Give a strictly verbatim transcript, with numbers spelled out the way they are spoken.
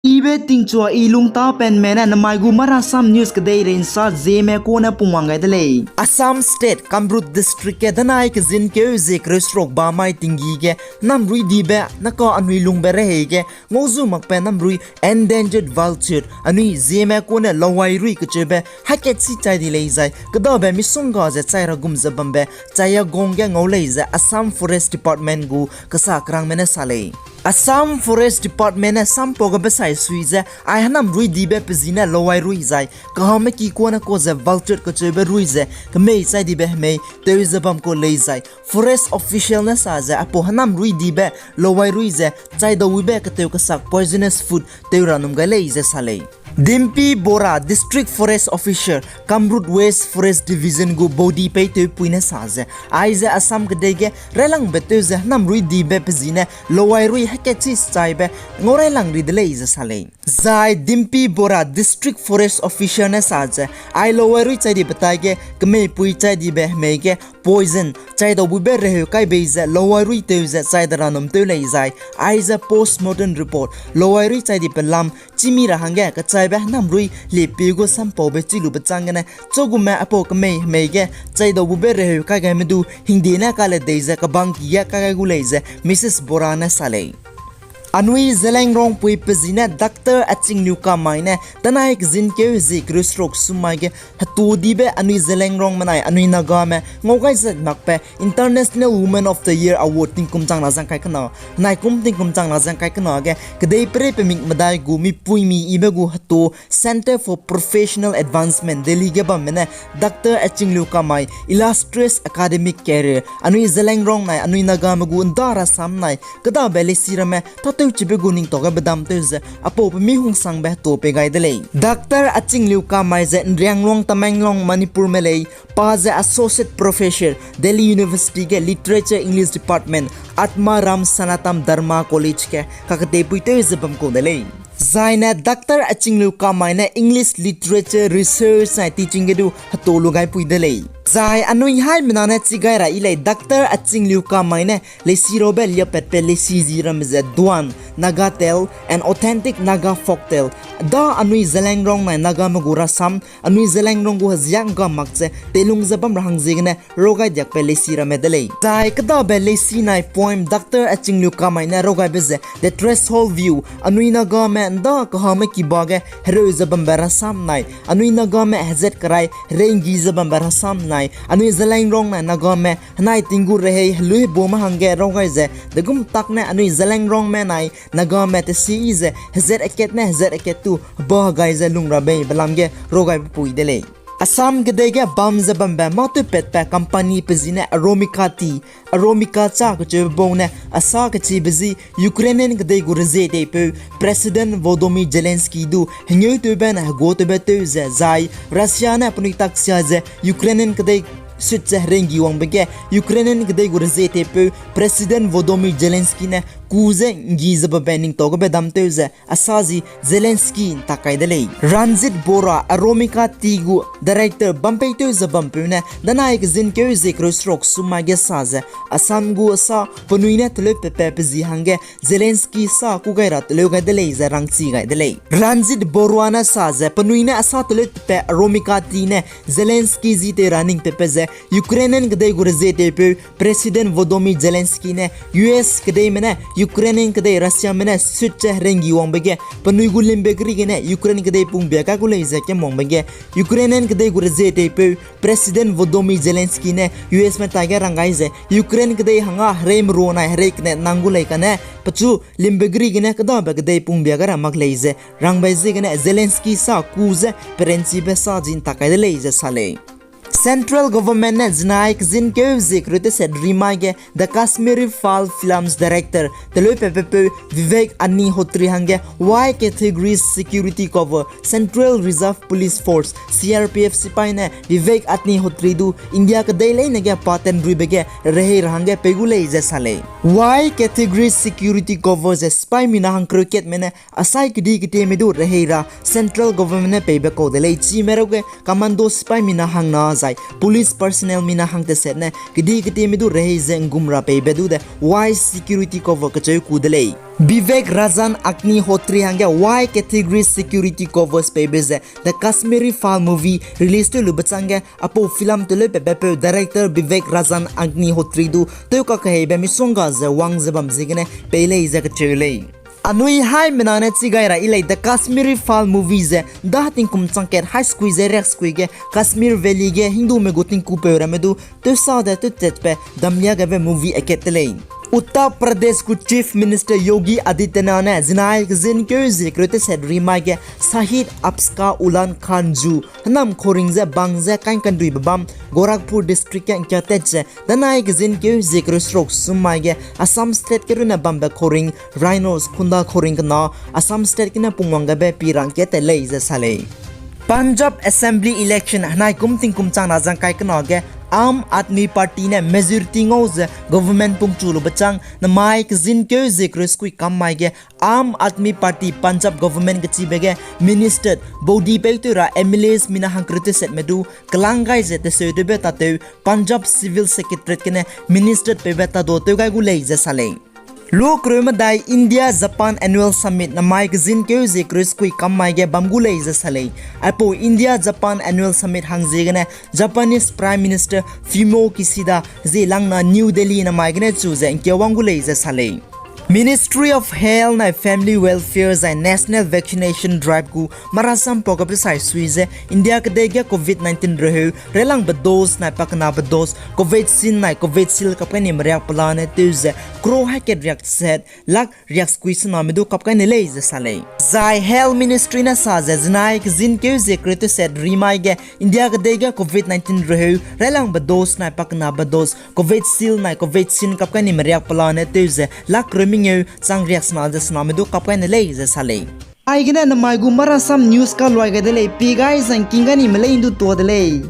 Ibe tingchua i lungtapenme ne namai gu Marasam News kedeirei nsa Zeme kune pungwang gai de lei. Assam State, Kamrup District ge danai kezin keu zie kereuseruk ba mai tinggi ge namrui dibe naka anui lungbe rehei ge ngau zu makbe namrui endangered vulture anui Zeme kune lawai rui kecheube hakat si chai di lei zai kedabe misongga ze chai ra gum ze bambe chai ya gong ge ngau lei ze Assam Forest Department gu kesa kerangme ne sa lei. Assam Forest Department ne sampau gabe sai sui ze ai henamrui dibe pe zi ne lawai rui zai kahame ki kuane ka ze vulture kecheube rui ze kemei chai dibe hemei tew ze bam kau lei zai Forest official ne sa ze aipau henamrui dibe lawai rui ze chai dau wibe ketew kesak poisonous food tew ra num gai lei ze sa lei. Dimpi Bora, District Forest Officer, Kamrup West Forest Division gu baudi peitew pui ne sa ze, aize Assam kedei ge railangbe tew ze henamrui dibe pe zi ne lawai rui hakat si chaibe ngau railang ri de lei ze sa lei. Zai Dimpi Bora, District Forest Officer ne sa ze, ai lawai rui chai dibe tai ge kemeipui chai dibe hemei ge poison chai dau buibe reheu kai bei ze lawai rui tew ze chai de ra num tew lei zai, aize postmortem report lawai rui chai dibe lam chimi ra hangge kechaibe henamrui lie pi gu sampaube chi lube chang gene chugume aipau kemei hemei ge chai dau buibe reheu kai gaime du hingde ne kale dei ze kebang ki ge kai gai gu lei ze Mrs Bora ne sa lei. Anui Zeliangrong pui pe zi ne Doctor Achinglu Kamai ne danai kezin keu zie kereuseruk sumai ge hetu dibe anui Zeliangrong menai anui Nagame ngau gai zat makbe International Women of the Year Award tingkum chang na zang kai kena, naikum tingkum chang na zang kai kena ge kedei perei pe mik medai gu mipuimi ibe gu hetu Centre for Professional Advancement Delhi ge bamme ne Doctor Achinglu Kamai illustrious academic career anui Zeliangrong nai anui Nagame gu nda rasam nai kedabe leisi ramme tâtew chibe gu ningtau ge bedam tew ze aipau pe mi hungsangbe hetu pei gai de lei. Doctor Achinglu Kamai ze Nriangrong, Tamenglong, Manipurme lei. Pa ze Associate Professor, Delhi University ge Literature English Department, Atma Ram Sanatan Dharma College ge kaketeipui tew ze bam kau de lei. Zai ne Doctor Achinglu Kamai ne English Literature Research nai teaching ge du hetu lu gaipui de lei. Zai anui haimena ne chi gai ra yi lei Doctor Achinglu Kamai ne leisi raube liapatbe leisi zi ramme ze Duan, Naga Tale, An Authentic Naga Folktale, da anui Zeliangrong nai Nagame gu rasam, anui Zeliangrong gu heziak ngga mak ze teilung ze bam ra hang ziegene rau gai diakbe leisi ramme de lei. Zai kedabe leisi nai poem Doctor Achinglu Kamai ne rau gaibe ze The Threshold View, anui Nagame nda kahame kiba ge hereu ze bambe rasam nai, anui Nagame hezat kerai herei nggi ze bambe rasam nai, anui Zeliangrong nai Nagame henai ting gu rehei helui hebume hangge rau gai ze, degum tak ne anui Zeliangrongme nai Nagame tesi yi ze hezat akat ne hezat akat tu heba hegai ze lung ra beibe lam ge rau gaibe pui de lei. Assam kedei ge bam ze bambe mâ tewpatbe company pe zi ne Aromica Tea, Aromica cha kecheube bau ne asa kechibe zi Ukrainian kedei gu rezie teipeu President Volodymyr Zelensky du hengeu tewbe ne hegua tewbe tew ze zai Russia ne penui taksia ze Ukrainian kedei sut ze herei nggi wangbe ge Ukrainian kedei gu rezie teipeu President Volodymyr Zelensky ne ku ze nggi ze babe ningtau gabe dam tew ze asa zi Zelensky ntak kai de lei. Ranjit Bora, Aromica Tea gu director bam peitew ze bampeu ne danai kezin keu zie kereu seruk sumai ge sa ze Assam gu asa penui ne teleu pepe pe zi hangge Zelensky sa kû gai ra teleu gai de lei ze rangchi gai de lei. Ranjit Bora ne sa ze penui ne asa teleu pepe Aromica Tea ne Zelensky zi tei ra ning pepe ze Ukrainian kedei gu rezie teipeu President Volodymyr Zelensky ne U S kedeime ne Ukrainian kedei Russiame ne sut ze herei nggi wangbe ge penui gu limbe geri gene Ukraine kedei pungbia kai gu lei ze kem wangbe ge Ukrainian kedei gu rezie teipeu President Volodymyr Zelensky ne U S me taige rang gai ze Ukraine kedei hangge herei merua nai herei kene nang gu lei kane pechu limbe geri gene kedabe kedei pungbia gai ra mak lei ze rangbe ziegene Zelensky sa kû ze perenchibe sa zi ntak kai de lei ze sa lei. Central Government ne zinai kezin keu zie kereu teset rimai ge The Kashmiri File Films Director teleu pepepeu Vivek Agnihotri hangge Y Category Security Cover Central Reserve Police Force, C R P F sipai ne Vivek Agnihotri du India kedei leine ge pa tenruibe ge rehei ra hangge pei gu lei ze sa lei. Y Category Security Cover ze sipai mina hangkereu katme ne asai kedi ketieme du rehei ra Central Government ne peibe kau de lei. Chime rau ge commando sipai mina hangna zai Police personnel mina hangteset ne kedi ketieme du rehei ze ngum ra peibe du de wide security cover kacheu ku de lei. Vivek Rajan Agnihotri hangge wide category security covers peibe ze The Kashmiri File movie release tew lube chângge apau film tewleu pebepeu director Vivek Rajan Agnihotri du tew kakaheibe misongga ze wang ze bam ziegene pei lei ze kacheu lei. Anui haimena ne chi gai ra i lei The Kashmiri File movie ze da tingkum chang kat hai sekui ze riak sekui ge Kashmir Valley ge Hindume gu tingkupeu ramme du tewsa de tewtatbe damlia gaibe movie akat te lei. Uttar Pradesh gu Chief Minister Yogi Adityanath ne zinai kezin keu zie kereu teset rimai ge Shahid Ashfaq Ullah Khan zu hênam khoring ze bang ze kai'ngkanduibe bam Gorakhpur District ge ’ngkiatat ze danai kezin keu zie kereu seruk sum mai ge Assam State ge runne bambe khoring Rhinos Kunda khoring kena Assam State gene pungwang gaibe pi ra ’ngkiatat lei ze sa lei. Punjab Assembly election henai kum tingkum chang na zang kai kena ge Aam Aadmi Party ne majority ngau ze government pungchu lube chang namai kezin keu zie kereu sekui kam mai ge Aam Aadmi Party Punjab government kechibe ge minister body pei tew ra M L As mina hangkereu tesetme du kelang gai ze teseutewbe tatew Punjab Civil Secretariat gene minister peibe tado tew gai gu lei ze sa lei. Lu kereu medai India Japan Annual Summit namai kezin keu zie kereu sekui kam mai ge bam gu lei ze sa lei. Aipau India Japan Annual Summit hangziegene Japanese Prime Minister Fumio Kishida zie langna New Delhi namai gene chu ze ’ngkiawang gu lei ze sa lei. Ministry of Health nai Family Welfare zai National Vaccination Drive gu marasam pau gabe sai sui ze India kedei ge Covid nineteen reheu railangbe dose nai pakenabe dose Covaxin nai Covishield kap kai ni meriak pelane tew ze crore hai kat riak set lakh riak sekui sename du kap kai ne lei ze sa lei. Zai Health Ministry ne sa ze zinai kezin keu zie kereu teset rimai ge India kedei ge Covid nineteen reheu railangbe dose nai pakenabe dose Covishield nai Covaxin kap kai ni meriak pelane tew ze lakh reu mengeu chang riak sena ze sename du kap kai ne lei ze sa lei. Aigene namai gu marasam news kaluai gai de lei, pi gai zangking gai ni me lei ’ndu tuâ de lei.